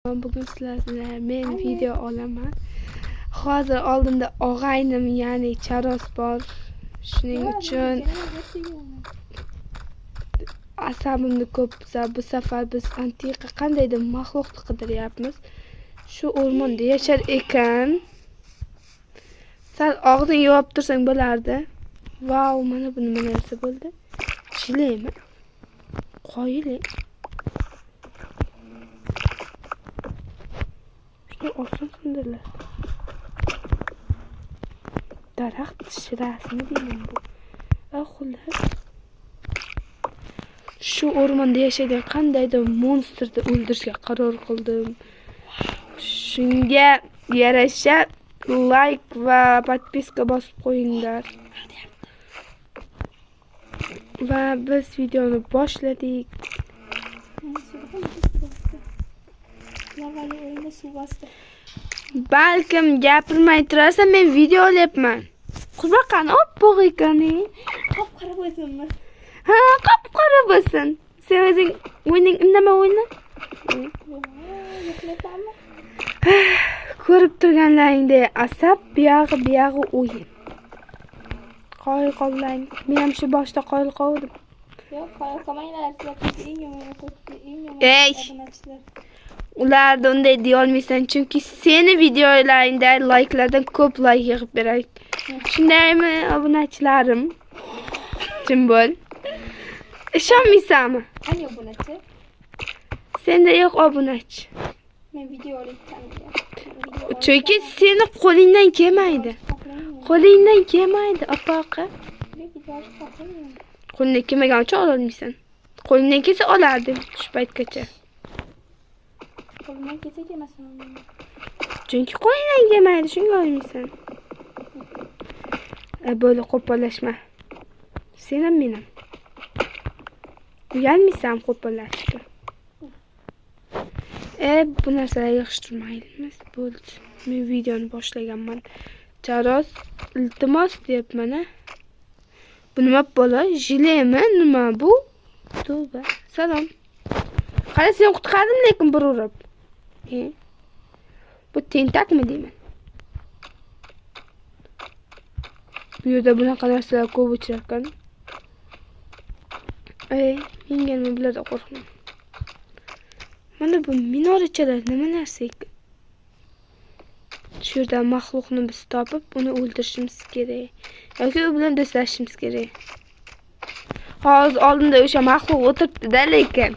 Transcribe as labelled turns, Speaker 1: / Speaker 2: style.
Speaker 1: Bugun sizlar bilan men video olaman. Hozir oldimda og'aynim, ya'ni Charos bor. Shuning uchun asabimni ko'p buzadi. Bu safar biz antiqa qandaydir maxluqni qidiryapmiz. Shu o'rmonda yashar ekan. Sal og'zing yopib tursang bo'lardi. Vau, mana bu nima narsa bo'ldi? Jilemi? Qoyili. Shuni oson sindiriladi. Daraxt shirasini deyman bu. Xullas, shu o'rmonda yashaydigan qandaydir monstrni o'ldirishga qaror qildim. Shunga yarasha like va podpiska bosib qo'yinglar. Va biz videoni boshladik. Balkim gapirmay turasan, men video olyapman. Qurbaqani oppoq ekan.
Speaker 2: Qop-qora bo'lsinmi?
Speaker 1: Ha, qop-qora bo'lsin. Sen o'zing o'yning, indamay o'yna. Ko'rib turganlaringdek asab buyog'i o'yin. Qoyil qollang. Men ham shu boshda qoyil qoldim.
Speaker 2: Yo'q, qoyil qolmanglar. Sizlar eng yomon o'quvchi, eng yomon obunachilar.
Speaker 1: Ularni unday deya olmaysan, chunki seni videolaringda likelardan ko'p like yig'ib beradi. Shundaymi, obunachilarim? Jim bo'l. Ishonmaysanmi?
Speaker 2: Qani obunachi?
Speaker 1: Senda yo'q obunachi.
Speaker 2: Men video olayotganimda.
Speaker 1: Chunki seni qo'lingdan kelmaydi. Qo'lingdan kelmaydi, opaqa. Qo'lingdan kelmagan uchun ola olmaysan. Qo'lingdan kelsa olardim shu paytgacha.
Speaker 2: Qo'limdan kelsa kelmasin.
Speaker 1: Chunki qo'lingdan kelmaydi, shunga olmaysan. Bo'ldi, qo'pollashma. Sen ham men ham. Uyalmaysan qo'pollashishga. Bu narsalarni yig'ishtirmaymiz. Bo'ldi. Men videoni boshlaganman. Charos, iltimos deyapman-a. Bu nima bola? Jilemi? Nima bu? Tavba. Salom. Qara, seni qutqardim lekin bir urib. Bu tentakmi deyman. Bu yerda bunaqa narsalar ko'p uchrar ekan. Menga nima bularda qo'rqma. Mana bu minorachalar nima narsa ekan? Shu yerda maxluqni biz topib, uni o'ldirishimiz kerak. Yoki u bilan do'stlashishimiz kerak. Hozir oldimda o'sha maxluq o'tiribdi-da lekin.